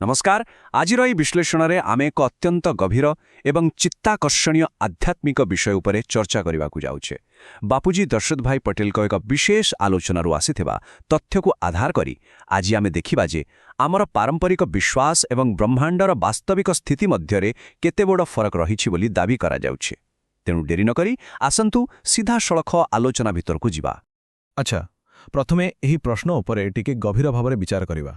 ନମସ୍କାର। ଆଜିର ଏହି ବିଶ୍ଳେଷଣରେ ଆମେ ଏକ ଅତ୍ୟନ୍ତ ଗଭୀର ଏବଂ ଚିତ୍ତାକର୍ଷଣୀୟ ଆଧ୍ୟାତ୍ମିକ ବିଷୟ ଉପରେ ଚର୍ଚ୍ଚା କରିବାକୁ ଯାଉଛେ। ବାପୁଜୀ ଦଶରଥଭାଇ ପଟେଲଙ୍କ ଏକ ବିଶେଷ ଆଲୋଚନାରୁ ଆସିଥିବା ତଥ୍ୟକୁ ଆଧାର କରି ଆଜି ଆମେ ଦେଖିବା ଯେ ଆମର ପାରମ୍ପରିକ ବିଶ୍ୱାସ ଏବଂ ବ୍ରହ୍ମାଣ୍ଡର ବାସ୍ତବିକ ସ୍ଥିତି ମଧ୍ୟରେ କେତେ ବଡ଼ ଫରକ ରହିଛି ବୋଲି ଦାବି କରାଯାଉଛି। ତେଣୁ ଡେରି ନକରି ଆସନ୍ତୁ, ସିଧାସଳଖ ଆଲୋଚନା ଭିତରକୁ ଯିବା। ଆଚ୍ଛା, ପ୍ରଥମେ ଏହି ପ୍ରଶ୍ନ ଉପରେ ଟିକେ ଗଭୀର ଭାବରେ ବିଚାର କରିବା।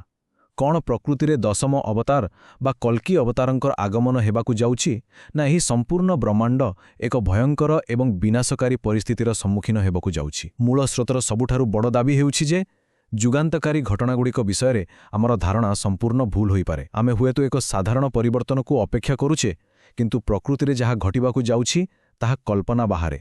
କ'ଣ ପ୍ରକୃତିରେ ଦଶମ ଅବତାର ବା କଲ୍କି ଅବତାରଙ୍କର ଆଗମନ ହେବାକୁ ଯାଉଛି, ନା ଏହି ସମ୍ପୂର୍ଣ୍ଣ ବ୍ରହ୍ମାଣ୍ଡ ଏକ ଭୟଙ୍କର ଏବଂ ବିନାଶକାରୀ ପରିସ୍ଥିତିର ସମ୍ମୁଖୀନ ହେବାକୁ ଯାଉଛି? ମୂଳ ସ୍ରୋତର ସବୁଠାରୁ ବଡ଼ ଦାବି ହେଉଛି ଯେ ଯୁଗାନ୍ତକାରୀ ଘଟଣାଗୁଡ଼ିକ ବିଷୟରେ ଆମର ଧାରଣା ସମ୍ପୂର୍ଣ୍ଣ ଭୁଲ ହୋଇପାରେ। ଆମେ ହୁଏତ ଏକ ସାଧାରଣ ପରିବର୍ତ୍ତନକୁ ଅପେକ୍ଷା କରୁଛେ, କିନ୍ତୁ ପ୍ରକୃତିରେ ଯାହା ଘଟିବାକୁ ଯାଉଛି ତାହା କଳ୍ପନା ବାହାରେ।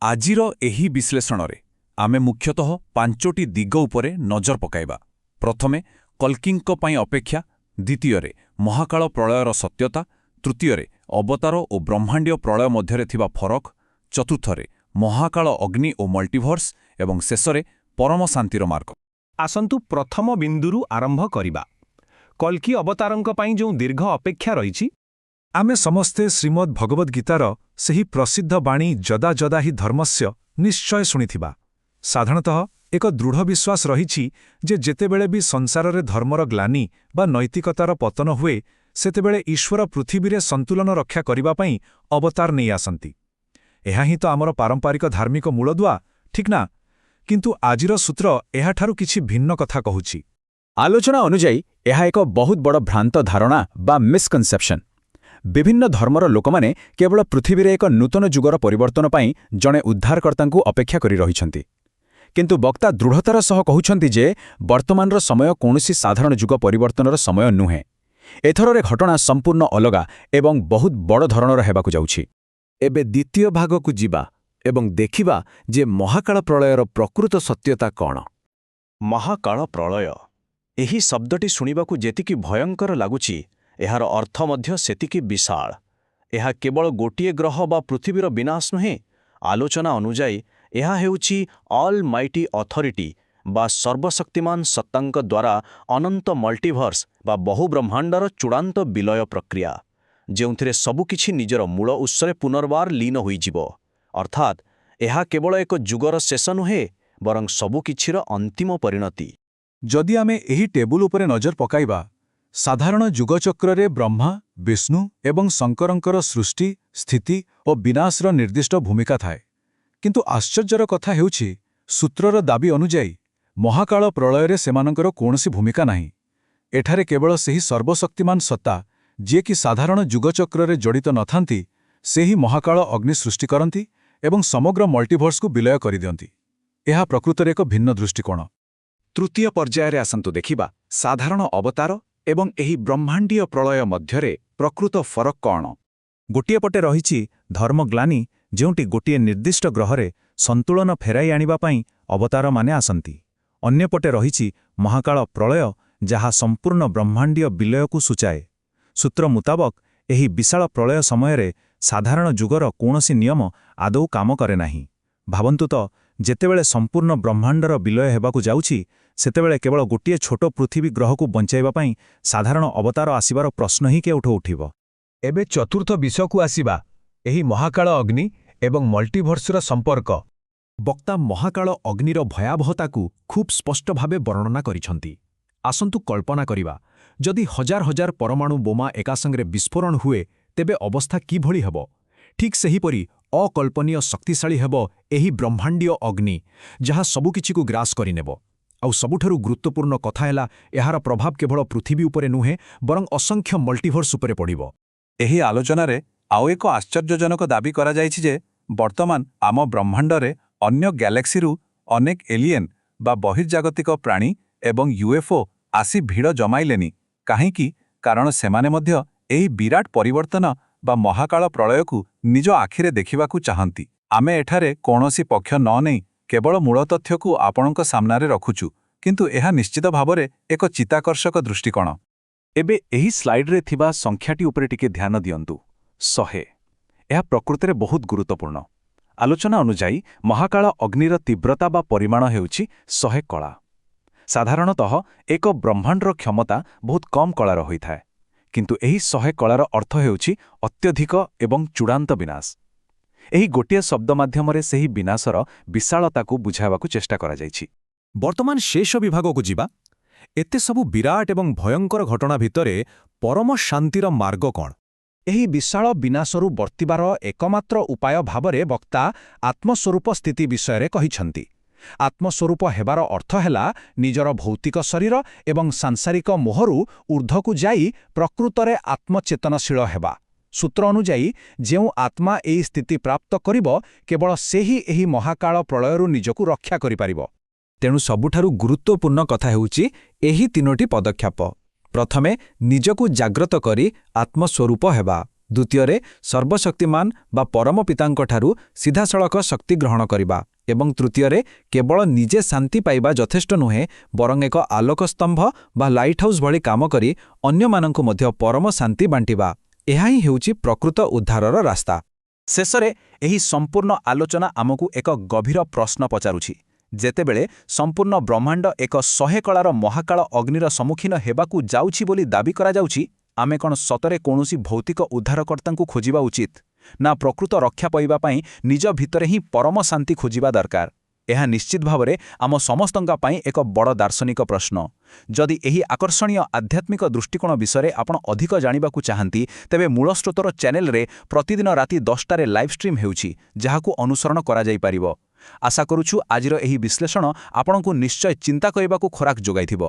ଆଜିର ଏହି ବିଶ୍ଳେଷଣରେ ଆମେ ମୁଖ୍ୟତଃ ପାଞ୍ଚୋଟି ଦିଗ ଉପରେ ନଜର ପକାଇବା। ପ୍ରଥମେ, କଲ୍କିଙ୍କ ପାଇଁ ଅପେକ୍ଷା। ଦ୍ୱିତୀୟରେ, ମହାକାଳ ପ୍ରଳୟର ସତ୍ୟତା। ତୃତୀୟରେ, ଅବତାର ଓ ବ୍ରହ୍ମାଣ୍ଡୀୟ ପ୍ରଳୟ ମଧ୍ୟରେ ଥିବା ଫରକ। ଚତୁର୍ଥରେ, ମହାକାଳ ଅଗ୍ନି ଓ ମଲ୍ଟିଭର୍ସ ଏବଂ ଶେଷରେ, ପରମ ଶାନ୍ତିର ମାର୍ଗ। ଆସନ୍ତୁ ପ୍ରଥମ ବିନ୍ଦୁରୁ ଆରମ୍ଭ କରିବା। କଲ୍କି ଅବତାରଙ୍କ ପାଇଁ ଯେଉଁ ଦୀର୍ଘ ଅପେକ୍ଷା ରହିଛି। ଆମେ ସମସ୍ତେ ଶ୍ରୀମଦ୍ ଭଗବଦ୍ ଗୀତାର ସେହି ପ୍ରସିଦ୍ଧ ବାଣୀ "ଯଦା ଯଦା ହି ଧର୍ମସ୍ୟ" ନିଶ୍ଚୟ ଶୁଣିଥିବା। ସାଧାରଣତଃ ଏକ ଦୃଢ଼ ବିଶ୍ୱାସ ରହିଛି ଯେ ଯେତେବେଳେ ବି ସଂସାରରେ ଧର୍ମର ଗ୍ଲାନି ବା ନୈତିକତାର ପତନ ହୁଏ, ସେତେବେଳେ ଈଶ୍ୱର ପୃଥିବୀରେ ସନ୍ତୁଳନ ରକ୍ଷା କରିବା ପାଇଁ ଅବତାର ନେଇ ଆସନ୍ତି। ଏହା ହିଁ ତ ଆମର ପାରମ୍ପରିକ ଧାର୍ମିକ ମୂଳଦୁଆ, ଠିକ୍ ନା? କିନ୍ତୁ ଆଜିର ସୂତ୍ର ଏହାଠାରୁ କିଛି ଭିନ୍ନ କଥା କହୁଛି। ଆଲୋଚନା ଅନୁଯାୟୀ ଏହା ଏକ ବହୁତ ବଡ଼ ଭ୍ରାନ୍ତ ଧାରଣା ବା ମିସ୍କନସେପ୍ସନ୍। ବିଭିନ୍ନ ଧର୍ମର ଲୋକମାନେ କେବଳ ପୃଥିବୀରେ ଏକ ନୂତନ ଯୁଗର ପରିବର୍ତ୍ତନ ପାଇଁ ଜଣେ ଉଦ୍ଧାରକର୍ତ୍ତାଙ୍କୁ ଅପେକ୍ଷା କରି ରହିଛନ୍ତି। କିନ୍ତୁ ବକ୍ତା ଦୃଢ଼ତାର ସହ କହୁଛନ୍ତି ଯେ ବର୍ତ୍ତମାନର ସମୟ କୌଣସି ସାଧାରଣ ଯୁଗ ପରିବର୍ତ୍ତନର ସମୟ ନୁହେଁ। ଏଥରରେ ଘଟଣା ସମ୍ପୂର୍ଣ୍ଣ ଅଲଗା ଏବଂ ବହୁତ ବଡ଼ ଧରଣର ହେବାକୁ ଯାଉଛି। ଏବେ ଦ୍ୱିତୀୟ ଭାଗକୁ ଯିବା ଏବଂ ଦେଖିବା ଯେ ମହାକାଳ ପ୍ରଳୟର ପ୍ରକୃତ ସତ୍ୟତା କ'ଣ। ମହାକାଳ ପ୍ରଳୟ, ଏହି ଶବ୍ଦଟି ଶୁଣିବାକୁ ଯେତିକି ଭୟଙ୍କର ଲାଗୁଛି, ଏହାର ଅର୍ଥ ମଧ୍ୟ ସେତିକି ବିଶାଳ। ଏହା କେବଳ ଗୋଟିଏ ଗ୍ରହ ବା ପୃଥିବୀର ବିନାଶ ନୁହେଁ। ଆଲୋଚନା ଅନୁଯାୟୀ ଏହା ହେଉଛି ଅଲ୍ ମାଇଟି ଅଥରିଟି ବା ସର୍ବଶକ୍ତିମାନ ସତ୍ତାଙ୍କ ଦ୍ୱାରା ଅନନ୍ତ ମଲ୍ଟିଭର୍ସ ବା ବହୁବ୍ରହ୍ମାଣ୍ଡର ଚୂଡ଼ାନ୍ତ ବିଲୟ ପ୍ରକ୍ରିୟା, ଯେଉଁଥିରେ ସବୁକିଛି ନିଜର ମୂଳ ଉତ୍ସରେ ପୁନର୍ବାର ଲୀନ ହୋଇଯିବ। ଅର୍ଥାତ୍ ଏହା କେବଳ ଏକ ଯୁଗର ଶେଷ ନୁହେଁ, ବରଂ ସବୁକିଛିର ଅନ୍ତିମ ପରିଣତି। ଯଦି ଆମେ ଏହି ଟେବୁଲ ଉପରେ ନଜର ପକାଇବା, ସାଧାରଣ ଯୁଗଚକ୍ରରେ ବ୍ରହ୍ମା, ବିଷ୍ଣୁ ଏବଂ ଶଙ୍କରଙ୍କର ସୃଷ୍ଟି, ସ୍ଥିତି ଓ ବିନାଶର ନିର୍ଦ୍ଦିଷ୍ଟ ଭୂମିକା ଥାଏ। କିନ୍ତୁ ଆଶ୍ଚର୍ଯ୍ୟର କଥା ହେଉଛି, ସୂତ୍ରର ଦାବି ଅନୁଯାୟୀ ମହାକାଳ ପ୍ରଳୟରେ ସେମାନଙ୍କର କୌଣସି ଭୂମିକା ନାହିଁ। ଏଠାରେ କେବଳ ସେହି ସର୍ବଶକ୍ତିମାନ ସତ୍ତା, ଯିଏକି ସାଧାରଣ ଯୁଗଚକ୍ରରେ ଜଡ଼ିତ ନଥାନ୍ତି, ସେହି ମହାକାଳ ଅଗ୍ନି ସୃଷ୍ଟି କରନ୍ତି ଏବଂ ସମଗ୍ର ମଲ୍ଟିଭର୍ସକୁ ବିଲୟ କରିଦିଅନ୍ତି। ଏହା ପ୍ରକୃତରେ ଏକ ଭିନ୍ନ ଦୃଷ୍ଟିକୋଣ। ତୃତୀୟ ପର୍ଯ୍ୟାୟରେ ଆସନ୍ତୁ ଦେଖିବା ସାଧାରଣ ଅବତାର ଏବଂ ଏହି ବ୍ରହ୍ମାଣ୍ଡୀୟ ପ୍ରଳୟ ମଧ୍ୟରେ ପ୍ରକୃତ ଫରକ କ'ଣ। ଗୋଟିଏ ପଟେ ରହିଛି ଧର୍ମଗ୍ଲାନି, ଯେଉଁଠି ଗୋଟିଏ ନିର୍ଦ୍ଦିଷ୍ଟ ଗ୍ରହରେ ସନ୍ତୁଳନ ଫେରାଇ ଆଣିବା ପାଇଁ ଅବତାରମାନେ ଆସନ୍ତି। ଅନ୍ୟପଟେ ରହିଛି ମହାକାଳ ପ୍ରଳୟ, ଯାହା ସମ୍ପୂର୍ଣ୍ଣ ବ୍ରହ୍ମାଣ୍ଡୀୟ ବିଲୟକୁ ସୂଚାଏ। ସୂତ୍ର ମୁତାବକ ଏହି ବିଶାଳ ପ୍ରଳୟ ସମୟରେ ସାଧାରଣ ଯୁଗର କୌଣସି ନିୟମ ଆଦୌ କାମ କରେ ନାହିଁ। ଭାବନ୍ତୁ ତ, ଯେତେବେଳେ ସମ୍ପୂର୍ଣ୍ଣ ବ୍ରହ୍ମାଣ୍ଡର ବିଲୟ ହେବାକୁ ଯାଉଛି, ସେତେବେଳେ କେବଳ ଗୋଟିଏ ଛୋଟ ପୃଥିବୀ ଗ୍ରହକୁ ବଞ୍ଚାଇବା ପାଇଁ ସାଧାରଣ ଅବତାର ଆସିବାର ପ୍ରଶ୍ନ ହିଁ କେଉଁଠୁ ଉଠିବ? ଏବେ ଚତୁର୍ଥ ବିଷୟକୁ ଆସିବା, ଏହି ମହାକାଳ ଅଗ୍ନି ଏବଂ ମଲ୍ଟିଭର୍ସର ସମ୍ପର୍କ। ବକ୍ତା ମହାକାଳ ଅଗ୍ନିର ଭୟାବହତାକୁ ଖୁବ୍ ସ୍ପଷ୍ଟ ଭାବେ ବର୍ଣ୍ଣନା କରିଛନ୍ତି। ଆସନ୍ତୁ କଳ୍ପନା କରିବା, ଯଦି ହଜାର ହଜାର ପରମାଣୁ ବୋମା ଏକାସଙ୍ଗରେ ବିସ୍ଫୋରଣ ହୁଏ, ତେବେ ଅବସ୍ଥା କିଭଳି ହେବ? ଠିକ୍ ସେହିପରି ଅକଳ୍ପନୀୟ ଶକ୍ତିଶାଳୀ ହେବ ଏହି ବ୍ରହ୍ମାଣ୍ଡୀୟ ଅଗ୍ନି, ଯାହା ସବୁକିଛିକୁ ଗ୍ରାସ କରିନେବ। ଆଉ ସବୁଠାରୁ ଗୁରୁତ୍ୱପୂର୍ଣ୍ଣ କଥା ହେଲା, ଏହାର ପ୍ରଭାବ କେବଳ ପୃଥିବୀ ଉପରେ ନୁହେଁ, ବରଂ ଅସଂଖ୍ୟ ମଲ୍ଟିଭର୍ସ ଉପରେ ପଡ଼ିବ। ଏହି ଆଲୋଚନାରେ ଆଉ ଏକ ଆଶ୍ଚର୍ଯ୍ୟଜନକ ଦାବି କରାଯାଇଛି ଯେ ବର୍ତ୍ତମାନ ଆମ ବ୍ରହ୍ମାଣ୍ଡରେ ଅନ୍ୟ ଗ୍ୟାଲେକ୍ସିରୁ ଅନେକ ଏଲିଏନ୍ ବା ବହିର୍ଜାଗତିକ ପ୍ରାଣୀ ଏବଂ ୟୁଏଫ୍ଓ ଆସି ଭିଡ଼ ଜମାଇଲେନି। କାହିଁକି? କାରଣ ସେମାନେ ମଧ୍ୟ ଏହି ବିରାଟ ପରିବର୍ତ୍ତନ ବା ମହାକାଳ ପ୍ରଳୟକୁ ନିଜ ଆଖିରେ ଦେଖିବାକୁ ଚାହାନ୍ତି। ଆମେ ଏଠାରେ କୌଣସି ପକ୍ଷ ନ ନେଇ କେବଳ ମୂଳ ତଥ୍ୟକୁ ଆପଣଙ୍କ ସାମ୍ନାରେ ରଖୁଛୁ, କିନ୍ତୁ ଏହା ନିଶ୍ଚିତ ଭାବରେ ଏକ ଚିତ୍ତାକର୍ଷକ ଦୃଷ୍ଟିକୋଣ। ଏବେ ଏହି ସ୍ଲାଇଡ୍ରେ ଥିବା ସଂଖ୍ୟାଟି ଉପରେ ଟିକେ ଧ୍ୟାନ ଦିଅନ୍ତୁ, 100। ଏହା ପ୍ରକୃତରେ ବହୁତ ଗୁରୁତ୍ୱପୂର୍ଣ୍ଣ। ଆଲୋଚନା ଅନୁଯାୟୀ ମହାକାଳ ଅଗ୍ନିର ତୀବ୍ରତା ବା ପରିମାଣ ହେଉଛି 100 କଳା। ସାଧାରଣତଃ ଏକ ବ୍ରହ୍ମାଣ୍ଡର କ୍ଷମତା ବହୁତ କମ୍ କଳାର ହୋଇଥାଏ। କିନ୍ତୁ ଏହି 100 କଳାର ଅର୍ଥ ହେଉଛି ଅତ୍ୟଧିକ ଏବଂ ଚୂଡ଼ାନ୍ତ ବିନାଶ। ଏହି ଗୋଟିଏ ଶବ୍ଦ ମାଧ୍ୟମରେ ସେହି ବିନାଶର ବିଶାଳତାକୁ ବୁଝାଇବାକୁ ଚେଷ୍ଟା କରାଯାଇଛି। ବର୍ତ୍ତମାନ ଶେଷ ବିଭାଗକୁ ଯିବା। ଏତେ ସବୁ ବିରାଟ ଏବଂ ଭୟଙ୍କର ଘଟଣା ଭିତରେ ପରମ ଶାନ୍ତିର ମାର୍ଗ କ'ଣ? ଏହି ବିଶାଳ ବିନାଶରୁ ବର୍ତ୍ତିବାର ଏକମାତ୍ର ଉପାୟ ଭାବରେ ବକ୍ତା ଆତ୍ମସ୍ୱରୂପ ସ୍ଥିତି ବିଷୟରେ କହିଛନ୍ତି। ଆତ୍ମସ୍ୱରୂପ ହେବାର ଅର୍ଥ ହେଲା ନିଜର ଭୌତିକ ଶରୀର ଏବଂ ସାଂସାରିକ ମୋହରୁ ଊର୍ଦ୍ଧ୍ୱକୁ ଯାଇ ପ୍ରକୃତରେ ଆତ୍ମଚେତନଶୀଳ ହେବା। ସୂତ୍ର ଅନୁଯାୟୀ, ଯେଉଁ ଆତ୍ମା ଏହି ସ୍ଥିତି ପ୍ରାପ୍ତ କରିବ, କେବଳ ସେହି ଏହି ମହାକାଳ ପ୍ରଳୟରୁ ନିଜକୁ ରକ୍ଷା କରିପାରିବ। ତେଣୁ ସବୁଠାରୁ ଗୁରୁତ୍ୱପୂର୍ଣ୍ଣ କଥା ହେଉଛି ଏହି ତିନୋଟି ପଦକ୍ଷେପ। ପ୍ରଥମେ, ନିଜକୁ ଜାଗ୍ରତ କରି ଆତ୍ମସ୍ୱରୂପ ହେବା। ଦ୍ୱିତୀୟରେ, ସର୍ବଶକ୍ତିମାନ ବା ପରମପିତାଙ୍କଠାରୁ ସିଧାସଳଖ ଶକ୍ତି ଗ୍ରହଣ କରିବା। ଏବଂ ତୃତୀୟରେ, କେବଳ ନିଜେ ଶାନ୍ତି ପାଇବା ଯଥେଷ୍ଟ ନୁହେଁ, ବରଂ ଏକ ଆଲୋକସ୍ତମ୍ଭ ବା ଲାଇଟ୍ ହାଉସ୍ ଭଳି କାମ କରି ଅନ୍ୟମାନଙ୍କୁ ମଧ୍ୟ ପରମ ଶାନ୍ତି ବାଣ୍ଟିବା। ଏହା ହିଁ ହେଉଛି ପ୍ରକୃତ ଉଦ୍ଧାରର ରାସ୍ତା। ଶେଷରେ ଏହି ସମ୍ପୂର୍ଣ୍ଣ ଆଲୋଚନା ଆମକୁ ଏକ ଗଭୀର ପ୍ରଶ୍ନ ପଚାରୁଛି। ଯେତେବେଳେ ସମ୍ପୂର୍ଣ୍ଣ ବ୍ରହ୍ମାଣ୍ଡ ଏକ 100 କଳାର ମହାକାଳ ଅଗ୍ନିର ସମ୍ମୁଖୀନ ହେବାକୁ ଯାଉଛି ବୋଲି ଦାବି କରାଯାଉଛି, ଆମେ କ'ଣ ସତରେ କୌଣସି ଭୌତିକ ଉଦ୍ଧାରକର୍ତ୍ତାଙ୍କୁ ଖୋଜିବା ଉଚିତ? ନା ପ୍ରକୃତ ରକ୍ଷା ପାଇବା ପାଇଁ ନିଜ ଭିତରେ ହିଁ ପରମ ଶାନ୍ତି ଖୋଜିବା ଦରକାର? ଏହା ନିଶ୍ଚିତ ଭାବରେ ଆମ ସମସ୍ତଙ୍କ ପାଇଁ ଏକ ବଡ଼ ଦାର୍ଶନିକ ପ୍ରଶ୍ନ। ଯଦି ଏହି ଆକର୍ଷଣୀୟ ଆଧ୍ୟାତ୍ମିକ ଦୃଷ୍ଟିକୋଣ ବିଷୟରେ ଆପଣ ଅଧିକ ଜାଣିବାକୁ ଚାହାନ୍ତି, ତେବେ ମୂଳ ସ୍ରୋତର ଚ୍ୟାନେଲରେ ପ୍ରତିଦିନ ରାତି 10ଟାରେ ଲାଇଭ୍ ଷ୍ଟ୍ରିମ୍ ହେଉଛି, ଯାହାକୁ ଅନୁସରଣ କରାଯାଇପାରିବ। ଆଶା କରୁଛୁ ଆଜିର ଏହି ବିଶ୍ଳେଷଣ ଆପଣଙ୍କୁ ନିଶ୍ଚୟ ଚିନ୍ତା କରିବାକୁ ଖୋରାକ ଯୋଗାଇଥିବ।